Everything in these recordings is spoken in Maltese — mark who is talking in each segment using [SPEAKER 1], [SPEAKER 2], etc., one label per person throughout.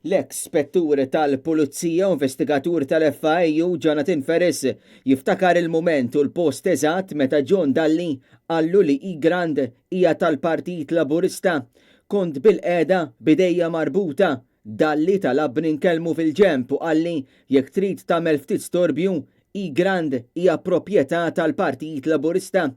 [SPEAKER 1] L-eks spettur tal-Pulizija u investigatur tal-FIAU Jonathan Ferris jiftakar il-mument u l-post eżatt meta John Dalli qallu li Egrant hija tal-Partit Laburista. Kont bilqiegħda b'idejja marbuta. Dalli talabni nkellmu fil-ġenb u qalli jekk trid tagħmel ftit storbju, Egrant hija proprjetà tal-Partit Laburista.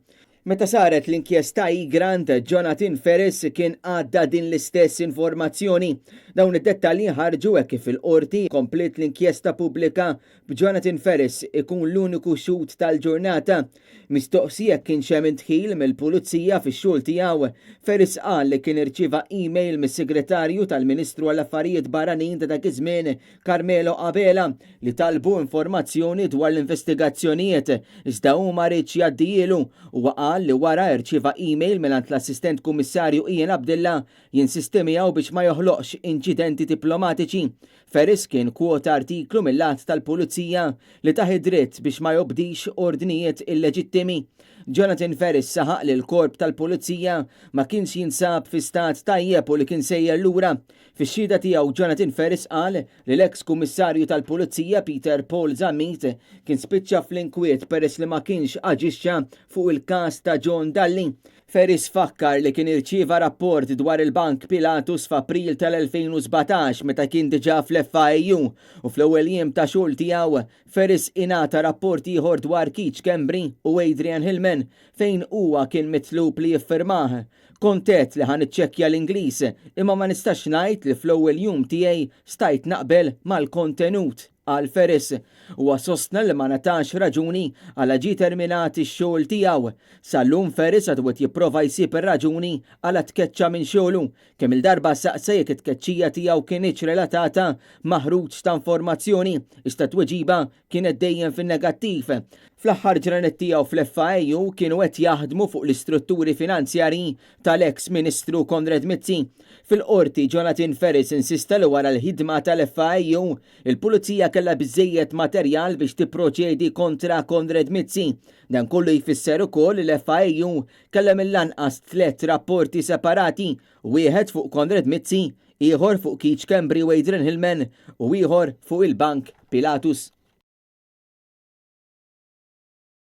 [SPEAKER 1] Meta saret l-inkjesta Egrant, Jonathan Ferris kien għadda din l-istess informazzjoni. Dawn id-dettalji ħarġu hekk kif il-Qorti kompliet l-inkjesta pubblika b'Jonathan Ferris ikun l-uniku xhud tal-ġurnata. Mistoqsi jekk kienx hemm indħil mill-Pulizija fix-xogħol tiegħu, Ferris qal li kien irċieva email mis-Segretarju tal-Ministru għall-Affarijiet Barranin ta' dak iż-żmien Carmelo Abela li talbu informazzjoni dwar l-investigazzjonijiet, iżda hu ma riedx jgħaddihielu. Huwa qal li wara rċieva email mingħand l-Assistent Kummissarju Ian Abdilla jinsisti miegħu biex ma joħloqx inċidenti diplomatiċi. Ferris kien kwota artiklu mill-Att tal-Pulizija li tah id-dritt biex ma jobdix ordnijiet illeġittimi. Jonathan Ferris saħaq li l-Korp tal-Pulizija ma kienx jinsab fi stat tajjeb u li kien sejjer lura. Fix-xhieda tiegħu Jonathan Ferris qal li l-eks Kummissarju tal-Pulizija Peter Paul Zammit kien spiċċa fl-inkwiet peress li ma kienx aġixxa fuq il-każ ta' John Dalli. Ferris fakkar li kien irċieva rapport dwar il-Bank Pilatus f'April tal-2017 meta kien diġà fl-FIAU u fl-ewwel jiem ta' xogħol tiegħu Ferris ingħata rapport ieħor dwar Keith Schembri u Adrian Hillman fejn huwa kien mitlub li jiffirmah. Kont għedt li ħa niċċekkja l-Ingliż, imma ma nistax ngħid li fl-ewwel jum tiegħi stajt naqbel mal-kontenut, qal Ferris. Huwa sostna li ma ngħatax raġuni għala ġie terminat ix-xogħol tiegħu. Sal-lum Ferris għadu qed jipprova jsib ir-raġuni għala tkeċċa minn xogħlu. Kemm-il darba saqsa jekk it-tkeċċija tiegħu kinitx relatata ma' ħruġ ta' informazzjoni, iżda t-tweġiba kienet dejjem fin-negattiv. Fl-aħħar ġranet tiegħu fl-FIAU kienu qed jaħdmu fuq l-istrutturi finanzjarji tal-eks Ministru Konrad Mizzi. Fil-Qorti, Jonathan Ferris insista li wara l-ħidma tal-FIAU, il-Pulizija kellha biżżejjed materjal biex tipproċedi kontra Konrad Mizzi. Dan kollu jfisser ukoll li l-FIAU kellha mill-anqas tlett rapporti separati, wieħed fuq Konrad Mizzi, ieħor fuq Keith Schembri u Adrian Hillman u ieħor fuq il-Bank Pilatus.